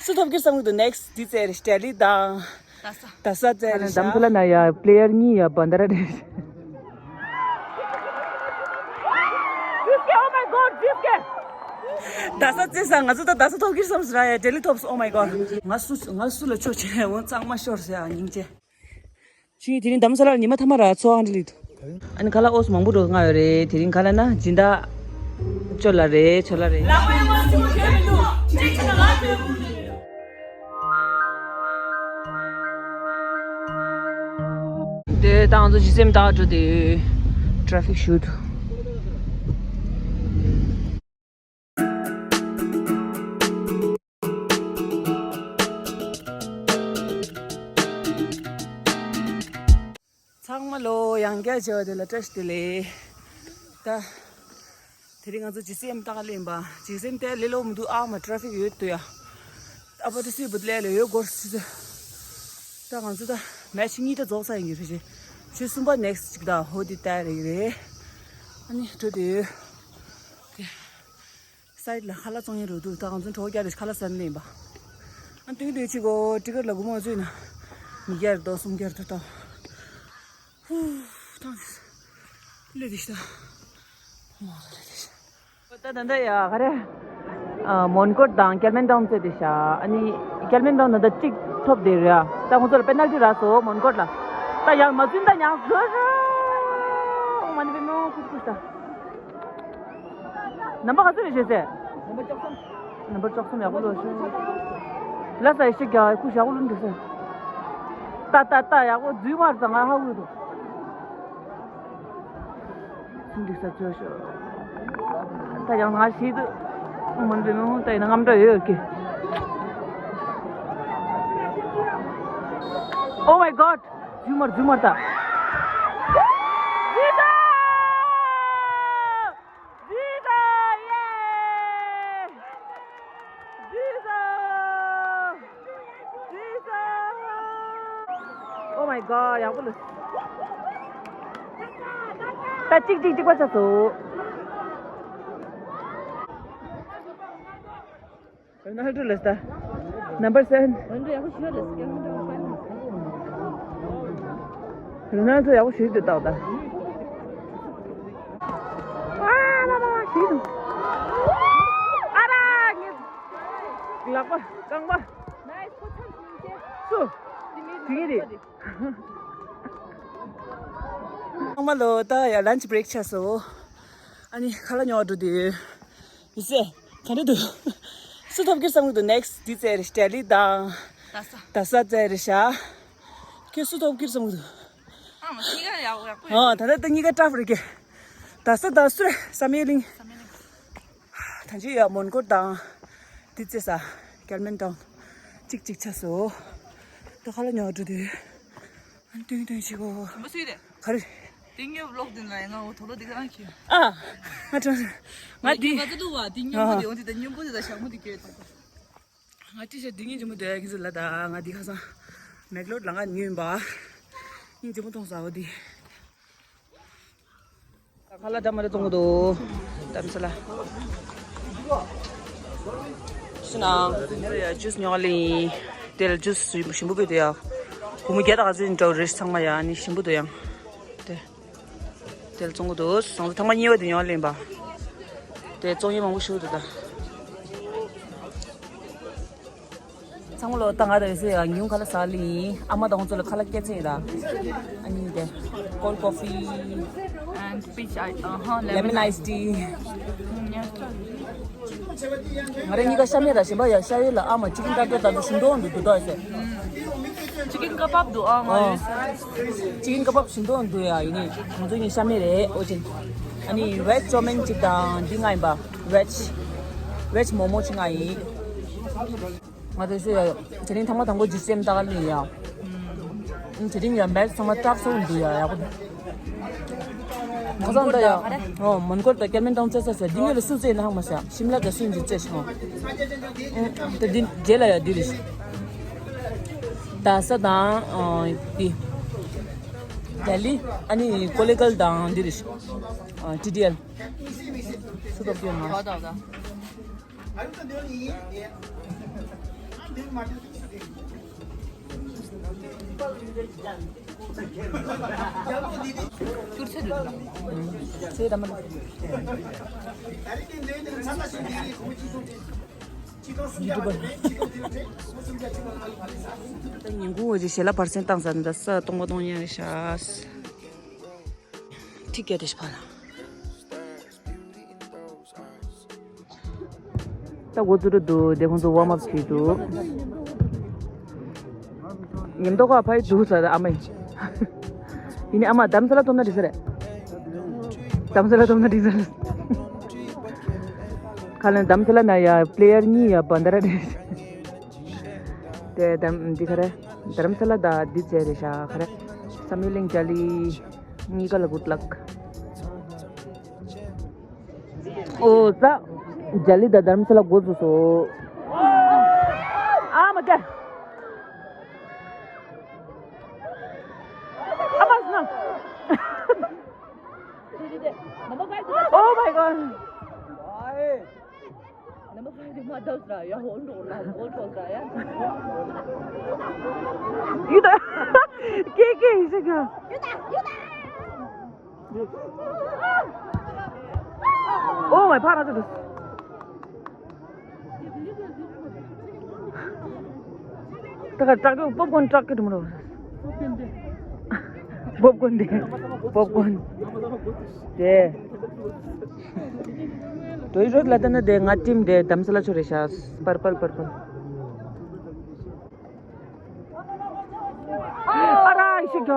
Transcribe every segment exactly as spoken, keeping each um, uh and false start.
སུ་ཐོབ་ཀྱི་བསམ་གྱི་འདུག next འདི་ཙེ་རེ་ལྡི་ལི་དང་ད་ས་ད་ས་ཙེ་རེ་ཤ། དམ་ཚུ་ལ་ན་ཡ་པི་ལེ་ཡར་གཉིས་ཡ་བན་དར་རེ། ཇིས་ཀེ། Oh my God, ཇིས་ཀེ། ད་ས་ཙེ་ས་ང་ཚོ་ད་ད་ས་ཐོབ་ཀྱི་བསམ་སི་ར་ཡ་ལྡི་ལི་ཐོབ་སི། Oh my God. ང་སུ་ང་སུ་ལ་ཆོག་ཆེ་འོ་གཙང་མ་ཤོར་ཟེར་ཡ་སྙིང་རྗེ། ཁྱེད་དེ་རིང་དྷ་རམ་ས་ལར་ཉི་མ་མཐའ་མ་ར་འཚོ་བ་འདི་ལི་འདུག་ཨ་ནི་ཁ་ལག་ཨོས་མང་པོ་འགྲོ་གི་ང་ཡོད་རེད། དེ་རིང་ཁ་ལག་ན་སྦྱིན་བདག་ཅོ་ལ་རེད་ཆོ་ལ་རེད། དེ་ད་ང་ཚོ་ཇི་སེམ་ཏག་འགྲོ་དེ་ཊ་ཕིག་ཞུ་འདུག་ཚང་མ་ལོ་ཡང་བསྐྱར་བྱས་པ་དེ་ལ་བཀྲ་ཤིས་བདེ་ལེགས། ད་དེ་རིང་ང་ཚོ་ཇི་སེམ་ཏག་ལེན་པ་ཇི་སེམ་དེ་ལེ་ལོ་མི་འདུག་ཨ་མ་ཊ་ཕིག་ཡོད་འདུག་ཡ། ཨ་པ་ཏི་སི་བུད་ལེ་ལེ་ཡོད་སྐོར་སི་ད་ང་ཚོ་ད་མེ་ཆི་གཉིས་ད་རྫོགས་ས་ཡིན་གྱི་རེད། ཆེ་སུམ་པ་next གཅིག་ད་ཧོ་དི་ཏའི་རེད་རེད། ཨ་ནི་འགྲོ་དེ་ཡོད། དེ་སའིད་ལ་ཁ་ལག་བཙོང་ཡས་རོ་འདུག་ད་ང་ཚོ་གྲོགས་བརྒྱ་རེ་ཁ་ལག་ཟ་ནས་ཡིན་པ། ཨ་དུང་དུང་ཆི་གོ་ཏི་ཀེ་ཊི་ལ་སྒོར་མོ་བཟོས་ན་ཉིས་བརྒྱ་རེ་དོ་སུམ་བརྒྱ་རེ་དོ་ད། ཧུ། ཐང་ལེ་དེ་ཤ་ད། ཧུ་ལེ་དེ་ཤ། ད་ད་ད་ཡ་ག་རེ། ཨ་མོན་གྷོ་དང་ཀལ་མན་ཊའུན་ཙེ་དེ་ཤ། ཨ་ནི་ཀལ་མན་ཊའུན་ད་ད་གཅིག་ཐོབ་དེ་རེད་ཡ། ད་ཁོང་ཚོ་ལ་པེ་ནལ་ཊི་རག་སོ་མོན་གྷོ་ལ། ད་ཡང་མ་ཚུན་ད་ཡང་བཟོས་ར། མ་ནི་པེ་མོ་ཁུ་ཁུ་ཤ། ནམ་པ་ག་ཚོད་རེད་ཞེས་ཟེར། ནམ་པ་བཅུ་གསུམ་ཡག་པོ་ལོ་ཞུ། ལ་ས་ཡི་ཤིག་ཀྱང་ཁུ་ཞག་པོ་ལུན་འདུག་ཟེར། ཏ་ཏ་ཏ་ཡག་པོ་རྫུས་མར་ཙང་ང་ཧ་གོ་འདུག་འདུག་ས་བཅོས་ཤོག་ད་ཡང་ང་ཤི་འདུག་མོན་པའི་མི་ཧུང་ད་ཡིན་ན་རྔམ་འདྲ་ཡོད་ཀི། Oh my God. རྫུས་མར་རྫུས་མར་ད། Jesus! Yay! Jesus! Jesus! Oh my God, ཡག་པོ་ལ། ད་གཅིག་གཅིག་གཅིག་པ་ཆགས་སོ། རོ་ནལ་ཌོ་ལ་ལྟ། Number seven. རོ་ནལ་ཌོ་ཡག་པོ་ཞུ་ཡ་རེད། རོ་ནལ་ཌོ་ཡག་པོ་ཞུ་ཡི་འདུག་ཏག་ཏག་ཨ་མ་མ་མ་ཞུ་ཡི་འདུག་ཨ་ར་ངས། ལག་པ་རྐང་པ། སུ། དེ་གི་རེད། ཚང་མ་ལོ་ད་ཡ་lunch break ཆགས་སོ། ཨ་ནི་ཁ་ལག་ཉོ་བ་འགྲོ་དུས། མི་ཚེ་ག་འདྲ་འདུག་སུ་ཐོབ་ཀྱི་བསམ་གྱི་འདུག next འདི་ཙེ་རེ་ལྡི་ལི་དང་ད་ས་ད་ས་ཙེ་རེ་ཤ། ཁྱོད་སུ་ཐོབ་ཀྱི་བསམ་གྱི་འདུག་ཨ་མ་གཉིས་ཀ་ཡག་ཡག་པོ་ཡོད། ཨ་ད་ལྟ་ད་གཉིས་ཀ་ཊབ་རེད་ཀྱི། ད་ས་ད་སུ་རེད་བསམ་ཡས་གླིང་། བསམ་ཡས་གླིང་། ད་ཅི་ཡ་མོན་གྷོ་དང་འདི་ཙེ་ས་ཀལ་མན་ཊའུན་གཅིག་གཅིག་ཆགས་སོ། ད་ཁ་ལག་ཉོ་འགྲོ་དུས། ཨན་ཏུང་ཏུང་ཞིག་གོ། མ་སུས་རེད། ག་རེ། དེ་ངའི་ཝི་ལོག་དེ་ན་ང་འོ་དོ་ལོ་དེ་ག་རང་ཁྱེར། ཨ། ང་དྲན། ང་འདི། ང་ཚོ་ལུ་བ་དེ་སྙོམས་པོ་དེ་འོ་དེ་ད་སྙོམས་པོ་དེ་ད་ཞག་མོ་དེ་གྱོད་དང་། ང་ཅི་ཤ་དེ་སྙིང་རྗེ་མོ་དེ་ཁྱེད་ཚོ་ལ་ད་ང་འདི་ཁ་སང་མེག་ལོར་ལ་ང་ཉོས་པ། སྙིང་རྗེ་མོ་མཐོང་ས་འོ་དེ། ཁ་ལག་འདྲ་མི་འདྲ་བཙོང་གི་འདུག་དྷ་རམ་ས་ལ། སུ་ན། ཡ་ཇུས་ཉོ་ག་ལེན། དེ་ལ་ཇུས་ཞིམ་པོ་བོད་དེ་ཡ། སྒོར་མོ་བརྒྱ་དང་ག་ཚོད་ཡིན་འདྲ་བོ་རེད། ཚང་མ་ཡ་ནི་ཞིམ་པོ་འདུག་ཡང་། དེ། དེ་ལ་བཙོང་གི་འདུག་ང་ཚོ་ཐེངས་མ་གཉིས་པ་དེ་ཉོ་ག་ལེན་པ། དེ་བཙོང་ཡས་མང་པོ་ཞིག་འདུག་ད། ཚང་མ་ལོ་ད་ང་དང་ཡོད་སའི་ཉུང་ཁ་ལག་ཟ་ལི་ཡིན། ཨ་མ་དང་ཁོང་ཚོ་ལ་ཁ་ལག་སྐྱེལ་ཚེ་ཡིན་ར། ཨ་ནི་དེ་cold coffee and peach, uh, lemon iced tea. ང་རང་གཉིས་ཀ་ཤ་མེད་ར་གཞན་པ་ཡ་ཤ་ཡོད་ལ་ཨ་མ་ཅི་ཀིན་ཀ་ཀྲོ་ད་འདུག་ཞིམ་འདུག་འདུག་འདུག་ཟེར། ཅི་ཀིན་ཀ་པབ་འདུག་ཨ་ང་ཡོད་ཟེར། ཅི་ཀིན་ཀ་པབ་ཞིམ་འདུག་འདུག་ཡ་ཡིན་ནི་ང་ཚོ་གཉིས་ཤ་མེད་རེད་ཨོ་ཅིན། ཨ་ནི་བེཇ་ཅོ་མིན་ཅིག་དང་འདི་ང་ཡིན་པ་བེཇ་བེཇ་མོ་མོ་ཅིག་ང་ཡིན། ང་དེ་ཚོ་ཡ་དེ་རིང་ཐང་མ་དང་པོ་ཇི་སེམ་ཏག་ལི་ཡ། དེ་རིང་ཡ་མེལ་ཚང་མ་ཏག་སོང་འདུག་ཡ་ཡག་པོ་འདུག་ཁ་སང་ད་ཡ་ཨོ་མོན་གྷོ་ད་ཀལ་མན་ཊའུན་བཙལ་ས་ཟེར་འདི་ཉིད་ལ་སུ་བཙལ་ན་ཧང་མ་ཟེར་ཤིམ་ལ་ད་སུ་འཇིག་བཙལ་ཤོག་ད་འདི་རྗེས་ལ་ཡ་འདི་རེད། ད་ས་དང་འདི་ལྡི་ལི་ཨ་ནི་ཀོ་ལེ་གལ་དང་འདི་རེད། ཊི་ཌི་ཨེལ་སུ་ཐོབ་ཀྱི་ཡོད་ང་། ང་རང་ད་འདི་ཡིན། ད་ཉིན་གུང་འོ་ཅི་ཞལ་ལག་བར་སེང་བཏང་ཟ་འདི་ས་སྟོང་པ་སྟོང་ཡང་རེད་ཤག་ཁྲིག་ཀྱ་དེ་ཕ་ལ། ད་འགོ་ཚུགས་འགྲོ་འདུག་དེ་ཁོང་ཚོ་ཝརམ་ཨབ་བྱེད་འདུག་ཉིན་ཐོ་ཁ་ཕ་ཡི་འདུག་ཟ་ཨ་མ་ཡི། ཡིན་ནི་ཨ་མ་དྷ་རམ་ས་ལ་ཐོབ་ན་འགྲིག་ས་རེད། དྷ་རམ་ས་ལ་ཐོབ་ན་འགྲིག་ས་རེད། ཁ་ལན་དྷ་རམ་ས་ལ་ན་ཡ་པི་ལེ་ཡར་གཉིས་ཡ་བན་དྷ་ར་རེད། དེ་དམ་འདི་ག་རེ། དྷ་རམ་ས་ལ་ད་འདི་བྱས་རེད་ཤག་ག་རེ། བསམ་ཡས་གླིང་ལྕགས་རི་གཉིས་ཀ་ལ་good luck། ཨོ་ཙ། ལྕགས་རི་ད་དྷ་རམ་ས་ལ་འགོ་ཚུགས་སོ། ཨ་མ་ཀ། ཨ་མ་སྣང་། Oh my god. ཡུ་ད། ཀེ་ཀེ་ཡིན་ཟེར་གྱི། Oh my god. ད་ག་ཏྲག་གི་པོབ་ཀོན་ཏྲག་གི་དུ་མ་རོ། པོབ་ཀོན་དེ། པོབ་ཀོན། དེ། དོ་ཡི་རོད་ལ་ད་ན་དེ་ང་ཊིམ་དེ་དྷ་རམ་ས་ལ་ཆོ་རེ་ཤ། པར་པལ་པར་པལ། ཨ་ར་ཨི་ཤི་ག།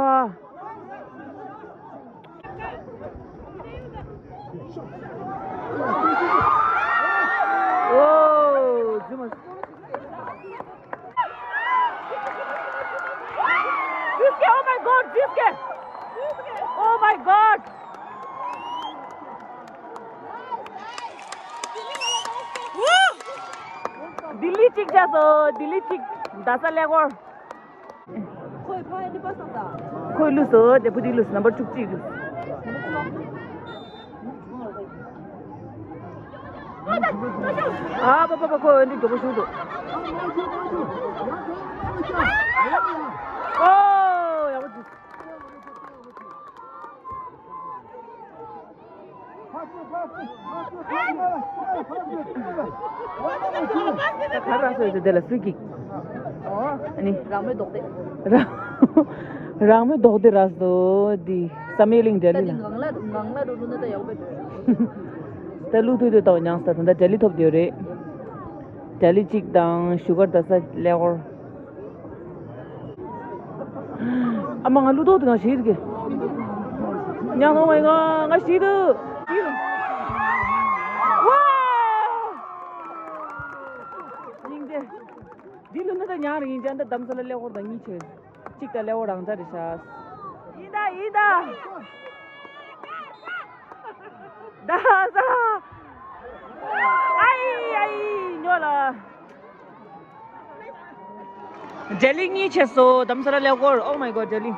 Oh, Jimas. Jiske, oh my god, Jiske. Oh my god. Delhi གཅིག་བྱས་སོ། Delhi གཅིག་དྷ་ས་ཀླད་ཀོར། ཁོས་ཕ་ཡ་འདི་པ་སང་ད། ཁོས་ལུས་སོ། དེ་བུ་དེ་ལུས། ནམ་བར་བཅུ་གཅིག་ལུས། ཨ་པ་པ་པ། ཁོ་འདི་མགྱོགས་པོ་ཞུ་འདུག་ཨོ་ཡག་པོ་འདུག་ད་ག་ར་སོ་ཡོད་དེ་ལ་free kick. ཨ་ནི། རང་མོས་རྡོག་རྡེག་རང་མོས་རྡོག་རྡེག་ར་སོ་འདི་བསམ་ཡས་གླིང་ད་ལྗགས་འདི་ལི་ལ། ངང་ལ་ངང་ལ་འགྲོ་འགྲོ་ན་ད་ཡག་པོ་འདུག་ད་ལུག་ཐུག་དེ་ཏོག་མྱངས་ས། ད་ལྟ་ལྗགས་ལི་ཐོབ་དེ་རེད། ལྗགས་ལི་གཅིག་དང་བཞུགས་སྒར་དྷ་ས་ཀླད་ཀོར། ཨ་མ་ང་ལུས་ཐོག་དེ་ང་ཞིག་གི། ཉང་ཐོང་མ་ཡིན་ང་ང་ཞིག་ཏུ། ཝའོ། སྙིང་རྗེ། འདི་ལུས་ན་ད་ཉང་རེ་ཡིན་ཅན་ད་དྷ་རམ་ས་ལ་ཀླད་ཀོར་དང་གཉིས་ཆེ། གཅིག་ད་ཀླད་ཀོར་རང་འདྲ་རེད་ཤག་ཡིན་ད་ཡིན་ད། དྷ་ས། ཨའི་ཨའི་ཉོ་ལ། ལྗགས་ལི་གཉིས་ཆེ་སོ། དྷ་རམ་ས་ལ་ཀླད་ཀོར། Oh my god ལྗགས་ལི།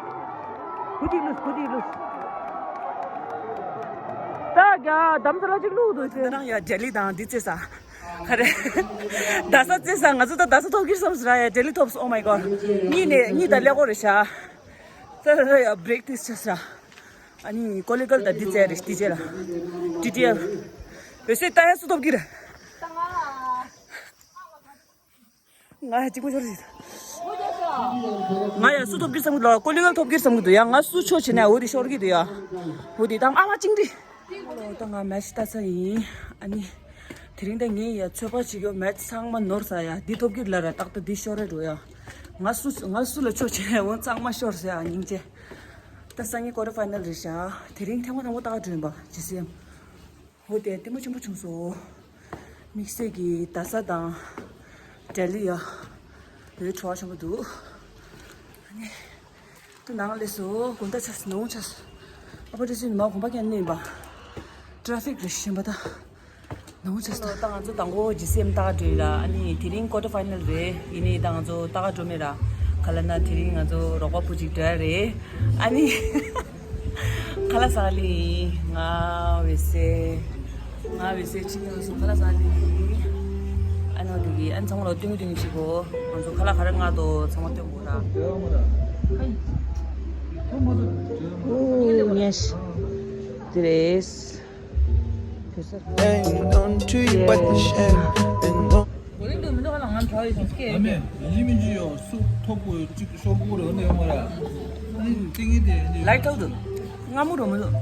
བུ་དེ་ལུས་བུ་དེ་ལུས། ད་རྒྱ་དྷ་རམ་ས་ལ་གཅིག་ལུས་འདུག་ཟེར། ད་རང་ཡ་ལྗགས་ལི་དང་འདི་རྩེ་ས། ག་རེ། དྷ་ས་རྩེ་ས། ང་ཚོ་ད་དྷ་ས་ཐོབ་ཀྱི་རེད་བསམ་ཟེར་ཡ། ལྗགས་ལི་ཐོབ་སོང་། Oh my god གཉིས་ནས་གཉིས་ད་ཀླད་ཀོར་རེད་ཤག་ད་ད་ད་ཡ་བྷི་རེག་ཏིས་ཆ་ས། ཨ་ནི་ཀོ་ལི་གལ་དང་འདི་རྩེ་རེད། འདི་རྩེ་ལ་ཊི་ཊི་ཨེལ། འོད་ཟེར་ད་ཡ་སུ་ཐོབ་ཀྱི་རེད། ང་གཅིག་པོ་ཤོར་ཞིག་ང་ཡ་སུ་ཐོབ་ཀྱི་བསམ་གྱི་འདུག་ཀོ་ལི་གལ་ཐོབ་ཀྱི་བསམ་གྱི་འདུག་ཡ་ང་སུ་ཆོག་བྱེད་ན་འོ་དེ་ཤོར་གྱི་འདུག་ཡ། འོ་དེ་དང་ཨ་མ་ཅིང་རི། ད་ང་མེ་ཆི་ལྟ་ས་ཡིན། ཨ་ནི། དེ་རིང་ད་ངས་ཡ་ཚོད་དཔག་བྱེད་རྒྱུ་མེ་ཆི་ཚང་མ་ནོར་ས་ཡ། འདི་ཐོབ་ཀྱི་ལ་ར་ཏག་ཏག་འདི་ཤོར་རེད་འགྲོ་ཡ། ང་སུ་ང་སུ་ལ་ཆོག་བྱེད་ན་འོ་ཚང་མ་ཤོར་ས་ཡ་སྙིང་རྗེ། ད་སང་ཉིན་ཀོ་ཊར་ཕའི་ནལ་རེད་ཤག་དེ་རིང་ཐེངས་མ་དང་པོ་ལྟ་ག་འགྲོ་ཡིན་པ་ཇི་སི་ཨེམ། འོ་དེ་ལྟད་མོ་ཆེན་པོ་བྱུང་སོང་། དམིགས་བསལ་གྱི་དྷ་ས་དང་ལྡི་ལི་ཡ། དེ་བྲོ་བ་ཆེན་པོ་འདུག་ཨ་ནི། དེ་ནང་སླེབས་སོང་། དགོང་དག་ཆགས་སོང་། ནོངས་ཆགས་སོང་། ཨ་ཕ་དེ་ཚོས་མ་གོམ་པ་ཀྱང་གནོན་པ། ཊ་ཕིག་རེ་བཞིན་པ་ད། ནོངས་ཆགས་སོང་། ད་ང་ཚོ་དང་པོ་ཇི་སི་ཨེམ་ལྟ་ག་འགྲོ་ཡིན་ར། ཨ་ནི་དེ་རིང་ཀོ་ཊར་ཕའི་ནལ་རེད། ཡིན་ནའི་ད་ང་ཚོ་ལྟ་ག་འགྲོ་མེད་ར། ག་ལ་ན་དེ་རིང་ང་ཚོ་རོགས་པ་བུ་གཅིག་འགྲོ་ཡ་རེད། ཨ་ནི། ཁ་ལག་ཟ་ག་སླེབས་ཡིན། ང་འོད་ཟེར། ང་འོད་ཟེར་ཕྱི་ཉིན་སོང་ཁ་ལག་ཟ་ག་སླེབས་ཡིན། ཨ་ནི་འདི་གི་ཨན་ཚང་མ་ལ་སྟོན་གི་སྟོན་གི་བྱེད་གོ། ང་ཚོ་ཁ་ལག་ག་རེ་མངགས་འདུག་ཚང་མ་སྟོན་དགོས་ར། ཨོ་ཉེས། འདི་རེད། བོད་ས། Ain't nothing to you but the shame. And no ཨ་མས་ཡིན་མིན་གྱི་ཡོ་སུ་ཐོག་གོ་གཅིག་ཤོག་གོ་རེ་འོ་ནས་ཡོང་མ་ར། ཨ་ནི་ཏིང་ངེ་དེ་ལའི་ཐོག་ཏུ་སྔ་མོ་རོ་མི་འདུག་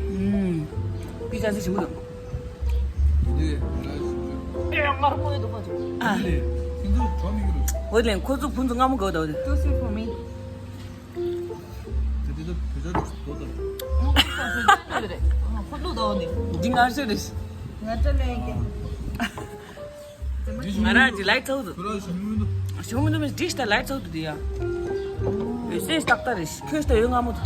ཨུམ། པི་ཙ་ཟེར་ཞིམ་པོ་འདུག་འདི་ང་རང་ངོ་ཡོད་འདུག་པ་ཚོ། ཨ། འདི་ཁྱེད་ཚོ་གྲོ་མི་འགྱུར། འོ་ལེན་ཁོ་ཚོ་ཕུན་ཚོགས་སྔ་མོ་གོ་ད་འོ་དེ། Two sweet for me. དེ་དེ་ཚོ་བུ་ཚ་དེ་ཚོ་དོ་དོ། ཁོ་ལུག་དོ་ནི། འདི་ང་ཚོ་རེད། ང་ཚོ་ལས་ཀྱི། ང་རང་གི་ལའི་ཐོག་ཏུ། ཞུ་མི་འདུག་ཞུ་མི་འདུག་མི་འདྲི་ད་ལའི་ཐོག་ཏུ་དེ་ཡ། ཡོད་སེ་ཏག་ཏག་རེད། ཁྱོད་ལྟ་ཡོད་སྔ་མོ་དུ།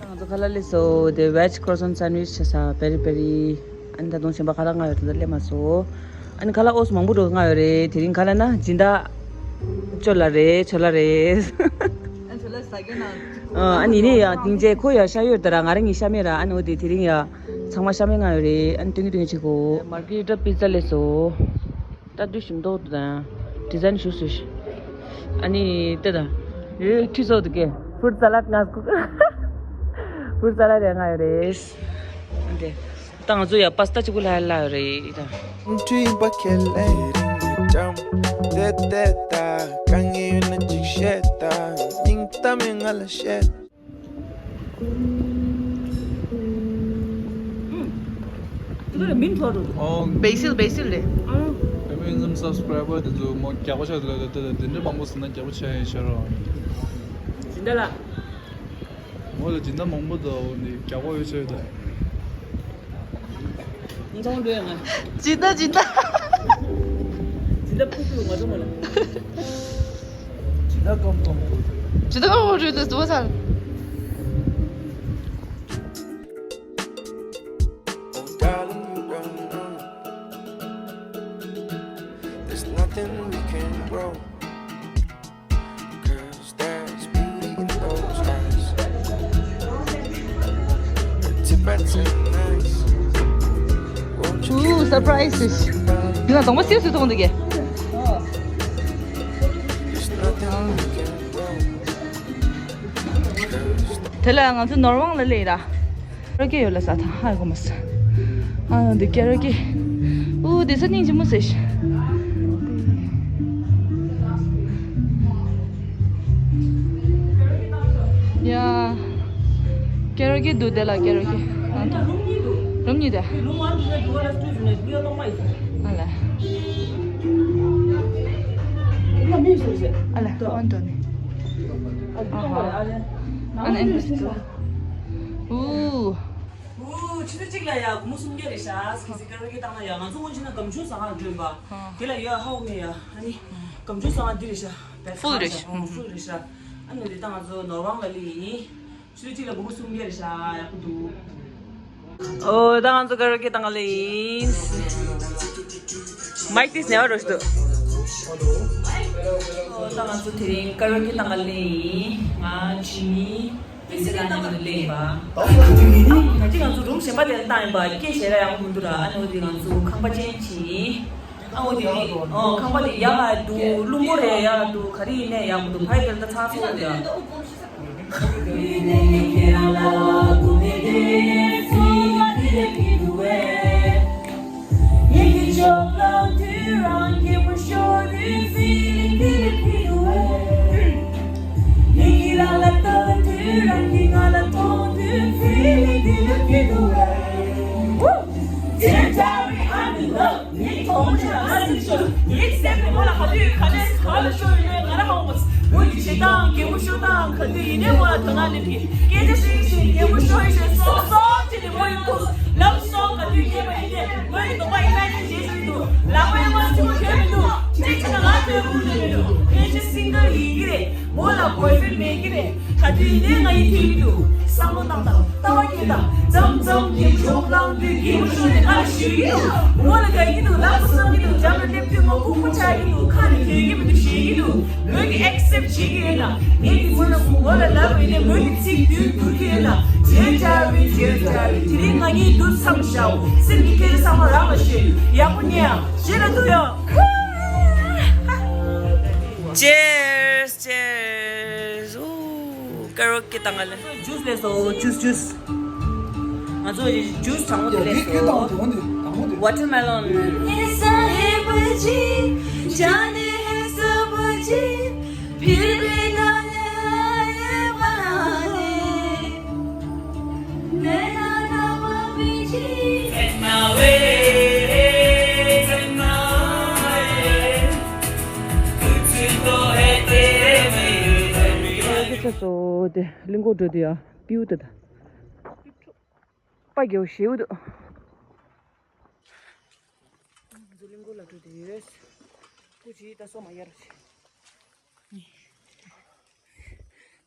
ང་ཚོ་ཁ་ལག་ལས་སོ་དེ་veg croissant sandwich ཆ་ས་པེ་རི་པེ་རི། ཨ་ནི་ད་དུང་གཞན་པ་ཁ་ལག་མངགས་ཡོད་ད་ལྟ་སླེབས་མ་སོང་། ཨ་ནི་ཁ་ལག་ཨོ་སི་མང་པོ་འགྲོ་མངགས་ཡོད་རེད། དེ་རིང་ཁ་ལག་ན་སྦྱིན་བདག་ཅོ་ལ་རེད། ཆོ་ལ་རེད། ཨ་ནི་ནི་ཡ་དེང་རྗེས་ཁོ་ཡ་ཤ་ཡོད་ད་ར། ང་རང་གི་ཤ་མེད་ར། ཨ་ནི་འོ་དེ་དེ་རིང་ཡ། ཚང་མ་ཤ་མེད་མངགས་ཡོད་རེད། ཨ་ནི་སྟོན་གི་སྟོན་གི་བྱེད་གོ། མར་གི་རི་ཊ་པི་ཛ་ལས་སོ། ད་དུས་ཞིམ་མདོག་དང་ཌི་ཛའིན་ཞུ་སུ་ཤི། ཨ་ནི་ལྟ་དང་། ཨེ་ཁྲི་ཚོགས་འདུག་གས། ཕུར་ཙ་ལ་ང་ཁུ། ཕུར་ཙ་ལ་རེད་མངགས་ཡོད་རེད། ཨ་འདི། ད་ང་ཚོ་ཡ་པ་སི་ཏ་གཅིག་པུ་ལྷ་ལྷ་ཡོད་རེད་ད། འཁྲུལ་ཡིན་པ་ཁས་ལེན་རིང་ནས་འགྲམ། དེ་དེ་ད་དཀའ་ངལ་ཡོད་ན་ཅིག་བཤད་ད། སྙིང་གཏམ་ཡང་ང་ལ་བཤད། འདི་ལ་མིང་ཐོགས་འགྲོ་འདུག་ཨོ། བེ་སིལ། བེ་སིལ་རེད། ཨ། བེ་སིལ་སབ་སི་ཀ་རའི་བར་དེ་ཚོ་མོ་རྒྱག་པ་ཆགས་ལ་ལ་ལ་དེ་འདྲ་མང་པོ་ཟིན་ན་རྒྱག་པ་ཆགས་ཡིན་ཤར་རོ། སྦྱིན་བདག་ལགས། མོ་ལ་སྦྱིན་བདག་མང་པོ་འདུག་འོ་ནི་རྒྱག་པ་ཡོད་ཆོས་དང་། ཉིན་ཐོང་འགྲོ་ཡ་ང་། སྦྱིན་བདག་སྦྱིན་བདག་སྦྱིན་བདག་ཕུག་ཕུག་ང་ཚོ་མོ་ལ། སྦྱིན་བདག་ཀམ་ཀམ་འགྲོ། སྦྱིན་བདག་ཀམ་ཀམ་འགྲོ་དེ་ཟོ་ཚར། Oh, darling, you don't know. There's nothing we can grow. 'Cause there's beauty in those eyes. Tibetan nights. Won't you ooh, surprise. འདི་ལ་གདོང་པ་སིབ་སིབ་མཐོང་འདུག་གས། There's nothing we can grow. དེ་ལ་ང་ཚོ་ནོར་ཝང་ལ་སླེབས་ར། ཀེ་ར་ཀེ་ཡོད་ལ་ས་ཐང་ཧ་གོ་མ་ས། ཨ་འདི་ཀེ་ར་ཀེ། ཨུ་དེ་ས་སྙིང་རྗེ་མོ་ཟེར་ཤག་ཡ། ཀེ་ར་ཀེ་འདུག་དེ་ལ་ཀེ་ར་ཀེ། ཨ་ད། རུམ་གཉིས་དེ། ཨ་ལ། ཨ་ལ་ཝན་ཏོ་ནི། ཨ་ཧ། ཨ་ནི་ཨེམ་བེ་སི་ཏོར། ཨུ། ཨུ། ཆུ་ཚོད་གཅིག་ལ་ཡ་སྒོར་མོ་སུམ་བརྒྱ་རེད་ཤག་ཁི་སི་ཀ་ར་ཀེ་བཏང་ན་ཡ། ང་ཚོ་སྔོན་ཆད་ན་སྒམ་ཆུང་ཟ་ཁང་སྒྲོན་པ། དེ་ལ་ཡ་ཧའོ་མེ་ཡ། ཨ་ནི་སྒམ་ཆུང་ཟ་ཁང་འདི་རེད་ཤག་ཕུལ་རེད་ཤག་ཕུལ་རེད་ཤག་ཨ་ནི་དེ་ད་ང་ཚོ་ནོར་ཝང་ལ་ལི་ཡིན། ཆུ་ཚོད་གཅིག་ལ་སྒོར་མོ་སུམ་བརྒྱ་རེད་ཤག་ཡག་པོ་འདུག་ཨོ་ད་ང་ཚོ་ཀ་ར་ཀེ་བཏང་ལེ་ཡིན། མའིག་ཏིས་ནེ་བ་རོ་ཤི་དུ། ཨོ་ད་ང་ཚོ་དེ་རིང་ཀ་ར་ཀེ་བཏང་ལེ་ཡིན། ང་ཇི་མི། མི་ཚེ་ལ་ནང་ལ་སླེབས་པ། ད་ཅི་ང་ཚོ་རུམ་གཞན་པ་དེར་བཏང་ཡིན་པ་སྐད་བཤད་ཡ་ཡག་པོ་མི་འདུག་ར། ཨ་ནི་འོ་དེ་ང་ཚོ་ཁང་པ་ཅན་ཅིག་ཨ་འོ་དེ་ཨོ་ཁང་པ་དེ་ཡག་ག་འདུག་རླུང་འཁོར་ཡ་ཡག་འདུག་ག་རེ་ཡིན་ནའི་ཡག་པོ་འདུག་ཕ་ཡི་དེར་ད་ཚང་སོང་འདུག་ཡ། ལབ་སོང་ག་དུས་ཉན་པ་ཡིན་ཏེ། ངོས་ཀྱི་དོགས་པ་ཡིན་ན་ཡིན་ཞེས་ཞུས་འདུག་ལག་པ་ཡང་མ་ཚིམ་གྱོན་མི་འདུག་ཅེས་བྱས་ན་ང་ཚོའི་དབུགས་ལུས་མི་འདུག་ཕལ་ཆེར་སིང་གལ་ཡིན་གྱི་རེད། མོ་ལ་བོའི་ཧྥི་རེན་ཌི་མེད་ཀྱི་རེད། ག་དུས་ཡིན་ནའི་ང་ཡིད་ཐིམ་གྱི་འདུག་བསམ་བློ་བཏང་དང་ལྟ་བ་སྐྱེད་དང་། མཚམས་མཚམས་གད་མོ་ཤོར་བཏང་དུས་གད་མོ་ཤོར་ནས་ང་ལ་ཞུ་གི་འདུག་མོ་ལ་དགའ་གི་འདུག་ལབ་དགོས་བསམ་གྱི་འདུག་འཇམ་ལ་སླེབས་དུས་ང་ཁུག་པ་ཆགས་ཀྱི་འདུག་ཁ་ནས་ཐོན་གྱི་མི་འདུག་ཞུ་གི་འདུག་མོས་ཀྱིས་ཨེག་སེབ་བྱེད་ཀྱི་ཡོད་ན། ངས་ཀྱིས་མོ་ལ་མོ་ལ་ལབ་པ་ཡིན་ན་མོས་ཀྱིས་ཚིག་བསྡུས་བསྡུར་གྱི་ཡོད་ན། དེ་རིང་ང་གཉིས་འདུ་འཚམས་ཤག་སེམས་ཀྱི་སྐད་ཆ་ཚང་མ་རང་ལ་བཤད། ཡག་པོ་ཉན་ཨ། ཞེ་ལ་ཐུག་ཡོང་། Cheers, cheers. Ooh, karaoke བཏང་ག་ལེ། ཇུས་ལས་སོ། ཇུས་ཇུས། ང་ཚོ་ཇུས་དྲང་མོ་དེ་ལས་སོ། Watermelon. ཁྱེད་ཚོ་དེ་གླིང་སྐོར་འགྲོ་དུས་ཡ་པིའུ་དེ་དང་། པ་རྒྱལ་པོ་ཞེའུ་དུ། ང་ཚོ་གླིང་སྐོར་ལ་འགྲོ་དུས་ཡོད། སྐུ་ཅི་ད་སོ་མ་ཡར་ཆེ།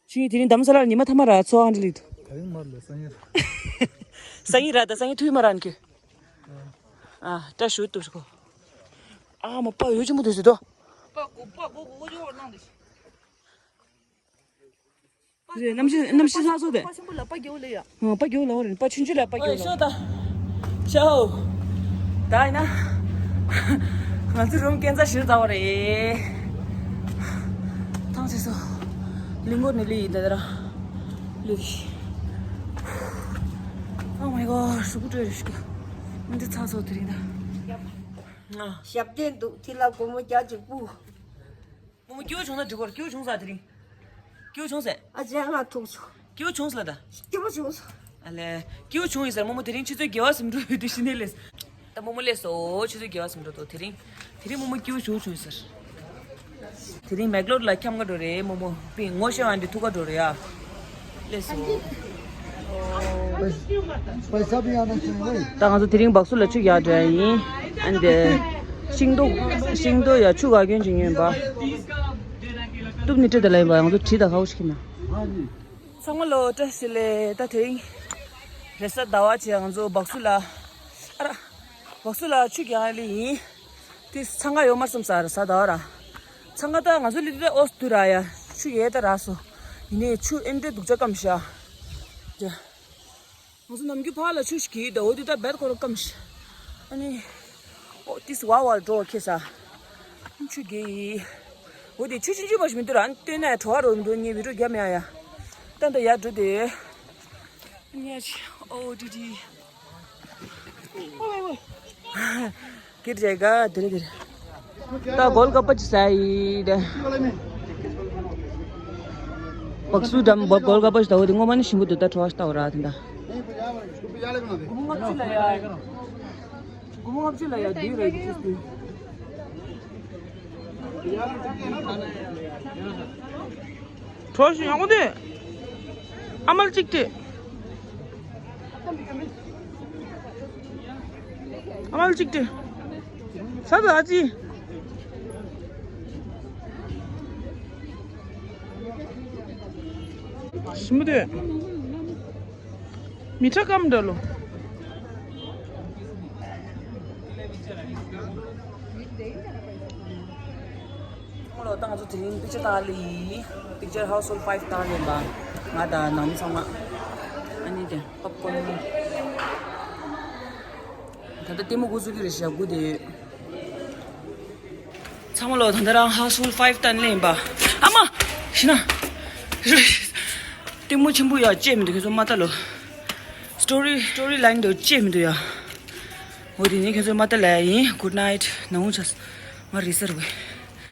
ཅི་དེ་རིང་དམ་ས་ལར་ཉི་མ་ཐ་མ་ར་ཚོ་ཨང་ལི་ལི་དུ། ད་རིང་མར་ལ་སང་ཉིན། སང་ཉིན་ར་ད་སང་ཉིན་ཐུའི་མ་ར་ཨན་ཁྱོད། ཨ་བཀྲ་ཤིས་བདེ་ལེགས། ཨ་མ་པ་ཡོད་ཅི་མོ་དུ་ཟེར་དོ། པ་གོ་པ་གོ་གོ་གོ་ཅོ་ནང་དུ། རེད། གནམ་གཤིས་གནམ་གཤིས་ལྷག་སོ་དེ། པ་ཆེན་པོ་ལ་པ་རྒྱལ་པོ་ལ་ཡ། ཨ་པ་རྒྱལ་པོ་ལ་འོ་རེད། པ་ཆུང་ཆུང་ལ་པ་རྒྱལ་པོ་ལ། ཤོ་ད། ཤོ། ད་ཡིན་ན། ང་ཚོ་རུམ་སྐས་འཛེག་ཞེ་དྲག་བ་རེད། ཐང་ཆད་སོང་། གླིང་སྐོར་ནས་ལི་ཡིན་ད་དེ་ར། ལི། Oh my god གཟུགས་པོ་བཀྲུས་རེ་ཞིག་མི་འདི་ཚ་སོ་དེ་རིང་ད། ང་། ཞབས་བརྟན་འདུག་དེ་ལ་སྒོར་མོ་བརྒྱ་གཅིག་སྤུ། རྨོ་མོ་སྐྱིད་པོ་བྱུང་ན་འགྲིག་གོ། སྐྱིད་པོ་བྱུང་ས་དེ་རིང་། སྐྱིད་པོ་བྱུང་ཟེར། ཨ་ཅག་ང་ཐུག་སོང་། སྐྱིད་པོ་བྱུང་ཟེར་ལ་ད། སྐྱིད་པོ་བྱུང་སོང་། ཨ་ལས། སྐྱིད་པོ་བྱུང་ཡིན་ཟེར། རྨོ་མོ་དེ་རིང་ཆུ་ཚོད་བརྒྱད་པ་ཟིན་འགྲོ་ཡོད་དུས་ཤི་ནས་ལས། ད་རྨོ་མོ་སླེབས་སོང་། ཆུ་ཚོད་བརྒྱད་པ་ཟིན་འགྲོ་འདུག་དེ་རིང་། དེ་རིང་རྨོ་མོ་སྐྱིད་པོ་བྱུང་བྱུང་ཟེར། དེ་རིང་མེག་ལོར་ལ་འཁྱམ་ག་འགྲོ་རེད། རྨོ་མོ་པིན་ངོ་ཤེས་པ་འདི་ཐུག་ག་འགྲོ་རེད་ཡ། སླེབས་སོང་། ད་ང་ཚོ་དེ་རིང་སྦག་སུ་ལ་ཆུ་རྒྱག་འགྲོ་ཡ་ཡིན། ཨ་ནི་དེ། ཤིང་ཏོག་ཤིང་ཏོག་ཡ་ཆུ་ག་གྱོན་ཅིག་ཉོས་པ། གཏུབ་ནི་སྤྲེ་དེ་ལ་ཡིན་པ། ང་ཚོ་གྲི་དང་ཧའུ་ཤི་ཁྱེར་ན། ཚང་མ་ལོ་བཀྲ་ཤིས་བདེ་ལེགས། ད་དེ་རིང་རེས་གཟའ་ཟླ་བ་བྱས་ང་ཚོ་སྦག་སུ་ལ། ཨ་ར། སྦག་སུ་ལ་ཆུ་རྒྱག་ལི་ཡིན། དེ་འཚང་ཁ་ཡོད་མ་སོང་ཟེར་རེས་གཟའ་ཟླ་བ་ར། འཚང་ཁ་ད་ང་ཚོ་ལི་དེ་ཨོས་དུ་ར་ཡ། ཆུ་ཡལ་ད་རག་སོང་། ཡིན་ནའི་ཆུ་ཨེ་འདྲའི་སྡུག་ཅག་སྐམ་ཤག་ང་ཚོ་ནམ་རྒྱུན་ཕར་ལ་ཆུ་ཞིག་གི་ད་འོ་དེ་ད་བད་ཁོ་ར་སྐམ་ཤག་ཨ་ནི། ཨོ་ཏིས་བ་བ་འགྲོ་ཁེ་ས། ཆུ་རྒྱག་ཡི། འོ་དེ་ཆུ་ཆུང་ཆུང་བ་ཞིག་མི་འདུག་ར། ཨ་ནི་སྟོན་ན་བྲོ་བ་རོ་མི་འདུག་ངས་བི་ཌིའོ་རྒྱབ་མེད་ཨ་ཡ། ད་ད་ཡར་འགྲོ་དེ། ཉེ་ཆི་ཨོ་ཏི་ཏི། ཨོ་ཝེ་ཝེ། ཀིར་ཇེ་ག་དེ་རེད་དེ་རེད། ད་གོལ་ག་པ་ཅི་ཟ་ཡི་དེ། སྦག་སུ་འགྲམ་སྦག་གོལ་ག་པ་ཞིག་ད་འོ་དེ་སྔོན་མ་ནི་ཞིམ་པོ་འདུག་ད་བྲོ་བ་ཞིག་ལྟ་བ་ར་དེ་འདྲ། སྒོར་མོ་ལྔ་བཅུ་ལ་ཡ། སྒོར་མོ་ལྔ་བཅུ་ལ་ཡ་དེ་རེད་དེ། གྲོ་ཞིག་ཡོང་གི་འདུག་ཨ་མལ་གཅིག་སྟེ། ཨ་མལ་གཅིག་སྟེ། ས་ད་ཨ་ཙི། ཞིམ་པོ་འདུག་མི་ཁྲ་སྐམ་འདྲ་ལོ། ཚང་མ་ལོ། ད་ང་ཚོ་དེ་རིང་པིག་ཅར་བཏང་ལེ་ཡིན། པིག་ཅར་ཧའུ་སི་ཧོལ་ཕའིབ་བཏང་ལེ་ཡིན་པ། ང་དང་ནང་མི་ཚང་མ། ཨ་ནི་དེ་པོབ་ཀོན། ད་ལྟ་ལྟད་མོ་འགོ་ཚུགས་ཀྱི་རེད་ཤག་སྒུག་བསྡད་ཡོད། ཚང་མ་ལོ། ད་ལྟ་རང་ཧའུ་སི་ཧོལ་ཕའིབ་བཏང་ལེ་ཡིན་པ། ཨ་མ། ཤི་ན། ལྟད་མོ་ཆེན་པོ་ཡ་བཅད་མི་འདུག་ཁྱེད་ཚོ་མ་ལྟ་ལོ། སི་ཊོ་རི་སི་ཊོ་རི་ལའིན་འདུག་བཅད་མི་འདུག་ཡ། འོ་དེ་ནས་ཁྱེད་ཚོ་མ་ལྟ་ལ་ཡིན། གུཌ་ནའིཊ། ནང་ཆ། ང་རེད་ཟེར་བས།